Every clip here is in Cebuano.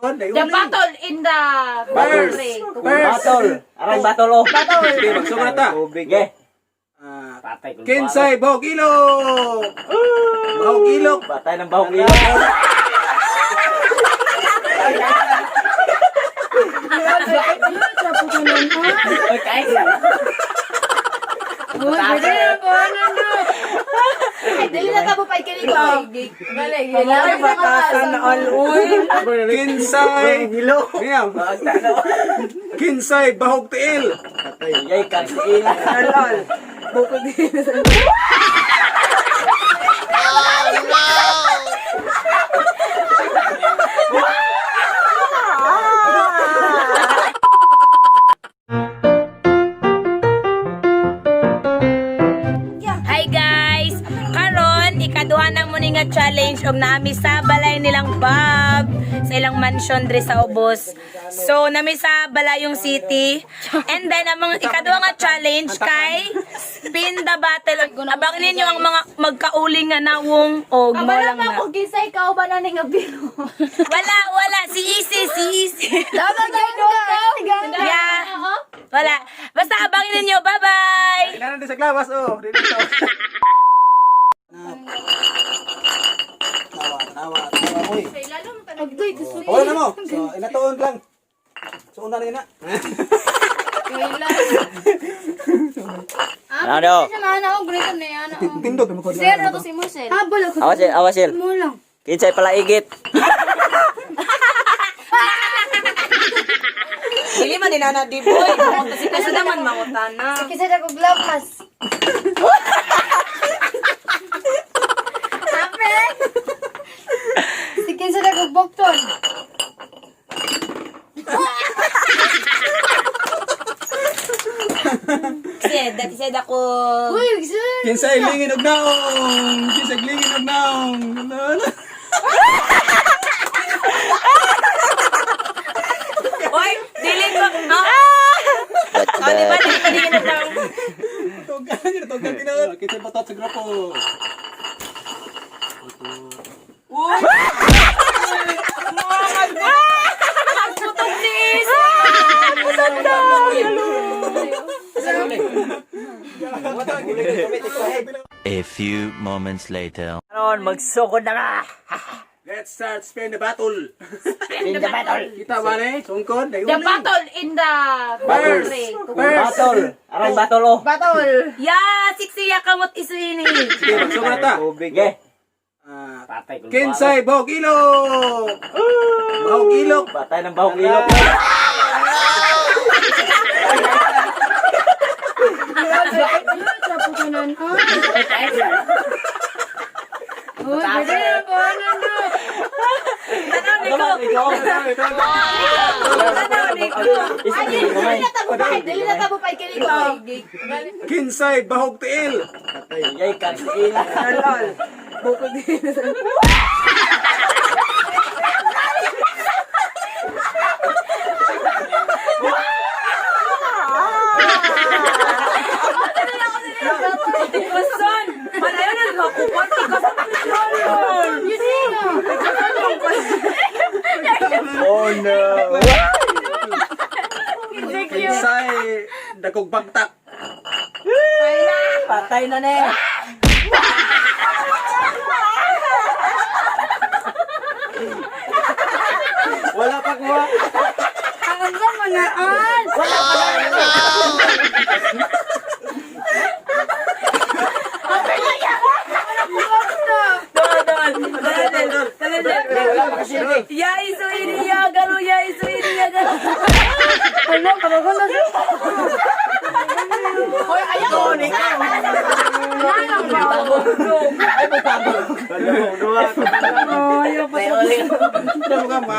The battle in the country. Battle. Aray battle oh. Battle. Okay, magsugod na ta. Tubig eh. Ah, Patay ko. Kinsay bahog ilok. Bahog ilok. Patay ng bahog ilok. Oy, kain. Ay, dili na tabo pa kini ko. Ay, batasan na all, uy. Kinsay Ilok. Ngayon. Kinsay bahog tiil. Yay, kang ila. All. Bukod din. Hi guys! Karon, ikaduha na mo ni nga challenge og naami sa balay nilang Bob sa ilang mansion diri sa Ubos. So nami sa Balayong City. And then ang mga ikaduha nga challenge kay Spin the Battle. Abang ninyo ang mga magkauling nga nawong og mo Kabalo lang pa na. ako kinsay ka ba na ning biro. Wala, wala. Si Easy, si Easy. Dapat Yeah. Wala. Basta abangin ninyo. Bye-bye! Kailangan din sa klawas oh. Dito. Tawa, tawa, tawa, uy. Agdoy gusto. Wala na mo. So, inatuon lang. So, una na yun na. Ano? Sama na ako ganito na yan. Tindog mo ko. Sir, ako si Mosel. Habol ako. Awasil, awasil. Mo lang. Kinsay palaigit. Dili man ni Nana di boy. Manguta si Kasi naman mangutana. Kisa na ko glapas. Ape. Si kinsa na ko bokton. Sed, dati sed ako. Uy, sir. Kinsay lingin og naong. Kinsay lingin og naong. Ano, ano? Oy, dili ko. Ah! Oh, di ba? Dili ko dili na. Tugan, yun, tugan tinuod. Kinsay batot sa grupo. Putog ni Isa! A few moments later. Karon, magsugod na ka. Let's start spin the battle. In the battle. Kita ba ni? Sungkod, The dayunin. battle in the country. Battle. Aray battle oh. Battle. Ya, siksi ya kamot isu ini. Sige, magsugod na ta. Tubig eh. Ah, Patay ko. Kinsay bahog ilok. Bahog ilok. Patay ng bahog ilok. Tanaw ni ko. Tanaw ni ko. Isang kamay. Dili na tabo pa kini ko. Kinsay bahog tiil. Yay, kang ila. All. Bukod din. Tikoson. Malayo na ako. Tikoson. Oh no. Kinsay dagog bagtak. Patay na ne. Wala pa kuha. Ang sama na an. Wala pa na. Dol, dol. Dol, dol. Wala pa kasi. Ya isu ini ya galu ya isu ini ya galu. Ano, kabago na siya. Hoy, ayaw. Ayaw pa. Ano ka ma?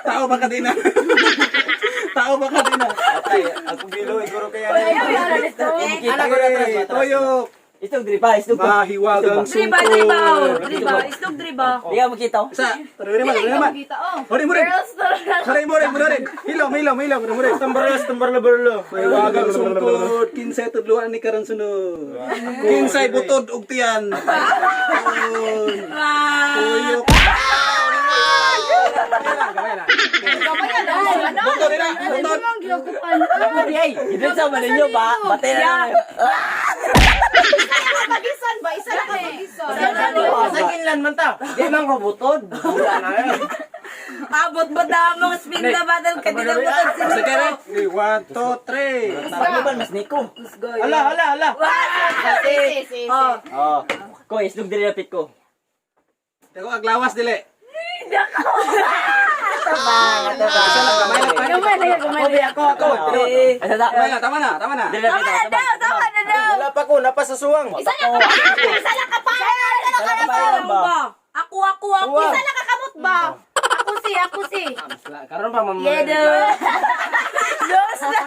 Tao ba ka din na? Tao ba ka din na? Patay, ako bilo iguro kaya. Kita ko na Toyok. Itong driba, isog pa. Mahiwagang Driba, driba. sungkod. oh. Driba, islog driba. Di ka makita. oh. Sa, taruhin naman, taruhin naman. Kita oh. Hori mo rin. Hori mo rin, mo rin. Hilom, hilom, hilom, mo rin. Tambarlo, tambarlo, barlo. Mahiwagang sungkod. Kinsay tudluan ni karon sunod. Kinsay butod og tiyan. Tuyok. Butod na. Butod. Ang giyakupan. Ay, ay, hindi sa maninyo ba? Batay na lang. Kapagisan ba? Isa lang kapagisan. Sa kinlan man ta. Di man ko butod. Wala na yun. Abot ba na ang mga spin the battle ka dito butod si Sige rin. 1, 2, 3. Ano ba mas niko? Ala, ala, ala. Si, si, si. Oh. Ko islog diri lapit ko. Dako aglawas dili. Isa lang, kamay lang, pahit. Gamay na gamay. Ako, ako, ako. Asa ta? Kamay lang, tama na, tama na. Diri lapit ako. Daw, tama na daw. Wala pa ko, napasasuwang. Isa lang kapagisan. Isa lang kapagisan. Isa lang Wala pa ba? Ako, ako, ako. Isa lang kakamot ba? Ako si, ako si. Karon pa mamaya. Yeah, dude. Los na.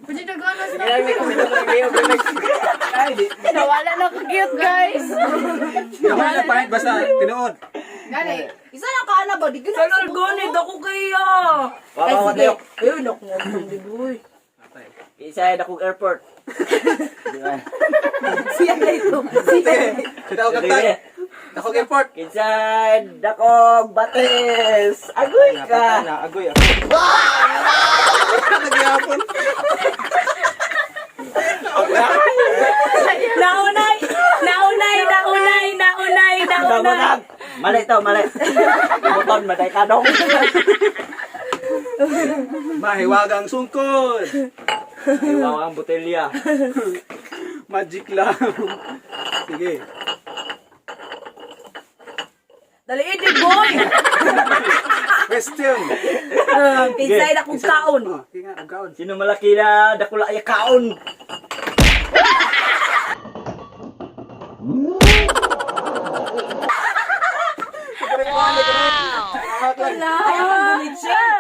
Pwede na gano'n sa... Kailangan may kumita ko ng gayo. Ay, di. Nawala na ko cute, guys. Kamay lang pahit basta tinuod. Gani. Isa lang ka ana ba? Di gina. Salol gunid ako kayo. Wala pa tayo. Ayun, ako nga di boy. Isa na kong airport. Di ba? Siya na ito. Sige. Sige ako kagtag. Dako airport. Kinsa dakog bates. Agoy ka. Agoy ako. Nagyapon. Naunay, naunay, naunay, naunay, Tama naunay. na. Mali to, mali. Buton, matay ka dong. Mahiwagang sungkod. Iwaw ang botelya. Magic lang. Sige. Dali, di boy. Question. Inside akong kaon. Oh, sige nga, ang kaon. Sino malaki na dakula ay kaon? Wala.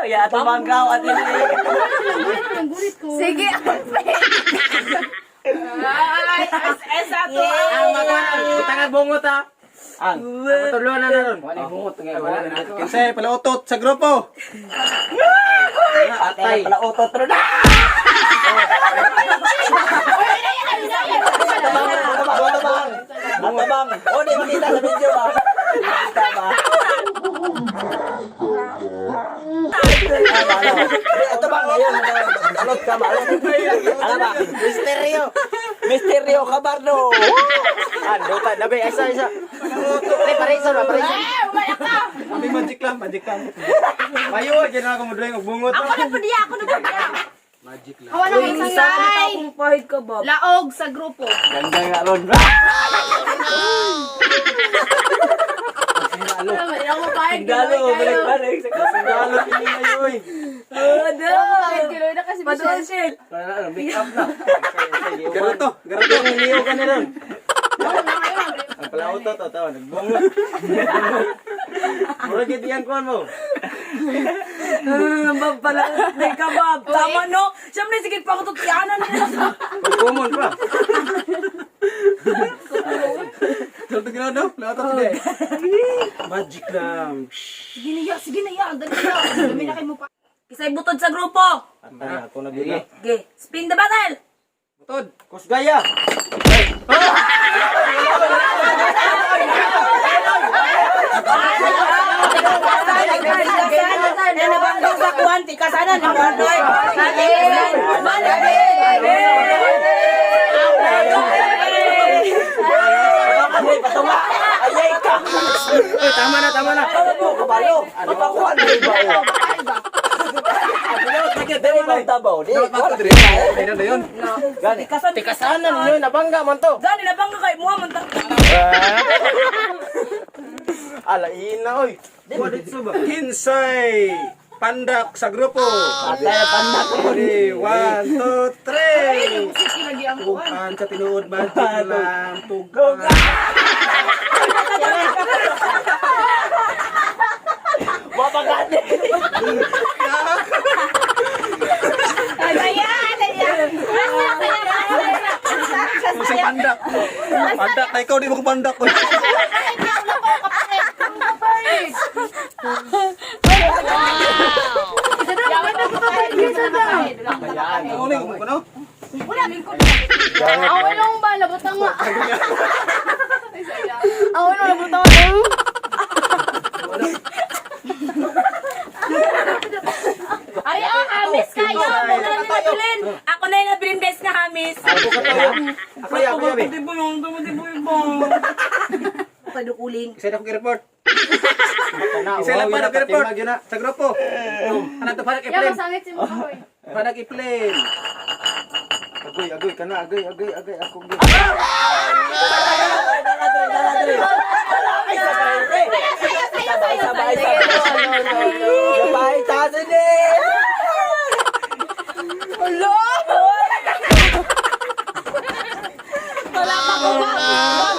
Ya, tumanggaw at hindi. Ang gulit ko. Sige, Ay, es ato. Ang mga bungot ha. Ang, patuluan na na ron. Wala bungot. Kinsay pala utot sa grupo. Atay. Pala utot ron. Atabang, atabang. Atabang. O, di makita sa video ba? Di makita ba? Atabang ngayon. Balot ka, balot. Ano ba? Misteryo. Misteryo Cabarno. Ando ta, nabi, isa, isa. Pare, pare, isa ba? Pare, isa. May magic lang, magic lang. Mayo, ginawa ko mo drawing og bungot. Ako na po diya, ako na po diya. Magic lang. Awa na may Isa isang akong pahid ka ba? Laog sa grupo. Ganda nga ron. Ako pahid Sundalo, balik-balik. Sundalo, pili na yun. Pahid kiloy na kasi Padol, Shell. Make up na. Garoto, garoto. Niliyo ka na ron. Ang pala utot, to, to, nagbungot. Murag gid yan kuan mo. Bab pala. May kabab. Tama no? Siyempre, sige pa ako tutianan nila. Common pa. Garoto ginawa no? Lahat ako today. Magic lang. Sige na ya, sige na ya. Ang dali na. Dami na kayo mo pa. Kisay butod sa grupo. Atay ako na gid. Okay, spin the battle. Butod. Kusgaya. Eh, nabangga sa kuwan, tikasanan, ang wanoy. Ay, patunga. Ayay ka. Oy, tama na, tama na. Kabalo. Mapakuan mo ba? Dili ba tabaw? Di. Dapat mato dire. Ayun na yun. Gani. Tikasanan yun, nabangga man to. Gani, nabangga kay muha man ta. Alain na oy. Kinsay pandak sa grupo. Atay na pandak. Ready, 1, 2, 3. Lagi ang kuwan. Tugan sa tinuod, magic lang. Tugan. Mapagani. Kinsay pandak. Pandak na ikaw, di mo ko pandak. Oy. Ano na yung kuno? Awa lang ba? Labot nga. Awa lang, labot nga. Ay, ah, guys. Ako ya, ako ya, be. Padukuling. Isa na akong report. Kana, Isa lang uhaw yun para na, report. patimag yun na. Sa grupo. Ano to parang Ya, i-play. masangit si mukha ko eh. Parang i-play. Agoy, agoy, kana, agoy, agoy, agoy, ako gyud. Ay, sabay, eh. Sayo, sayo, Sabay, sayo. sabay. Sabay, taas eh. Wala pa ko ba?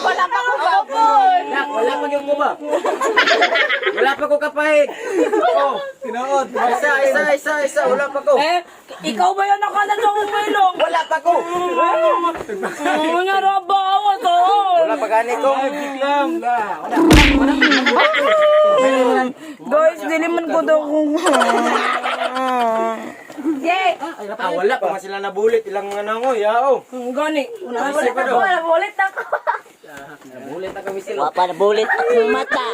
Wala pa ko ba? Nak, wala pa yung kuba. Wala pa ko kapahid. Oh, Tinuod. isa, isa, isa, isa, wala pa ko. Eh, ikaw ba yung nakalat sa akong ilong? Wala pa ko. Ano nga raba ako to? Wala pa gani ko. Magic lang. Wala. Guys, dili man ko daw kung... Yay! Ah, wala pa man sila nabulit ilang nangoy, ha oh. Gani. Wala pa daw. Wala, ulit ako. Nabulit na kami sila. Wala pa nabulit akong mata.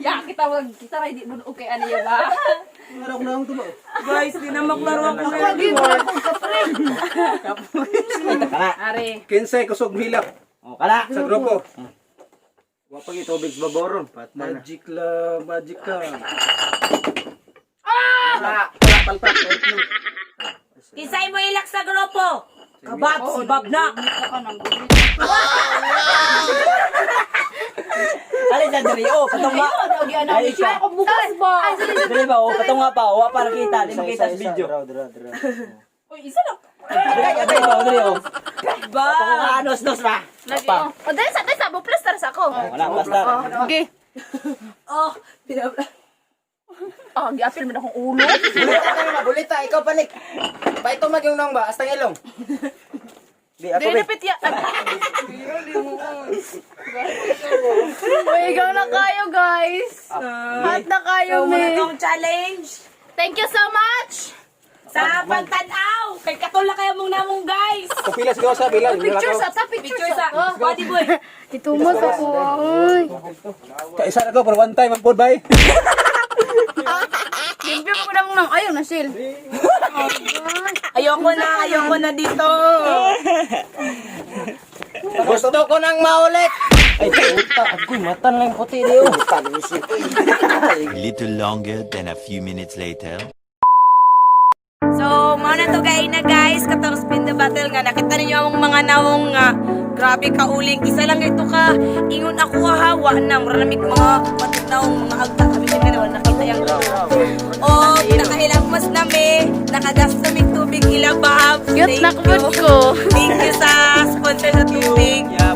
Ya, kita wag kita ra di mo okay ano ya ba? Ano akong naong tubo? Guys, di na maklaro ako sa Lagi mo akong kapre. Kana. Are. 15 kusog hilak Oh, kana. sa grupo. Wa pa gyud tubig sa baboron. Patay na. Magic lang, magic ka. Wala. Wala palpak. Kisay mo ilak sa grupo. Kabab, si Bob na. Alin na diri oh, patong nga. Ay, Siya ako bukas ba? Diri ba oh, patong nga pa, wa para kita, di makita sa video. Dra, dra, dra. Uy, isa lang. Diri, diri ba, diri oh. Ba! Patong nga anos nos ba. Lagi oh. O dali sa dali sa bo plaster sa ako. Wala basta. Okay. Oh, pinabla. Ah, giapil man akong ulo. Bulita ka na, bulita, ikaw panik. Paito mag yung nong ba, astang ilong. Di ako Dili be. napit ya. Uy, ikaw na kayo, guys. Hot na kayo, So, muna me. tong challenge. Thank you so much. Sa pagtanaw. Kay katula kayo mong namong guys. Kung pila siguro sa pila. Picture sa ta, picture Picture sa. sa body boy. Itumos ako. Ay. Kaisa na ko for one time ang food bay. Limpyo ko na mong nang ayaw na sil. Ayoko na dito. Gusto ko nang maulit. Ay, puta, agoy, mata na lang puti di oh. A little longer than a few minutes later. So, mao na to gay na guys, katong spin the battle nga nakita ninyo among mga nawong nga grabe ka uling. Isa lang ito ka ingon ako hawa na mura na mig mga patid nawong mga agta kami sa wala nakita yang Oh, nakahilakmas na me, nakagasta mi tubig ilabab. Cute Thank na you. kubod ko. Thank you sa sponsor sa tubig. Yeah,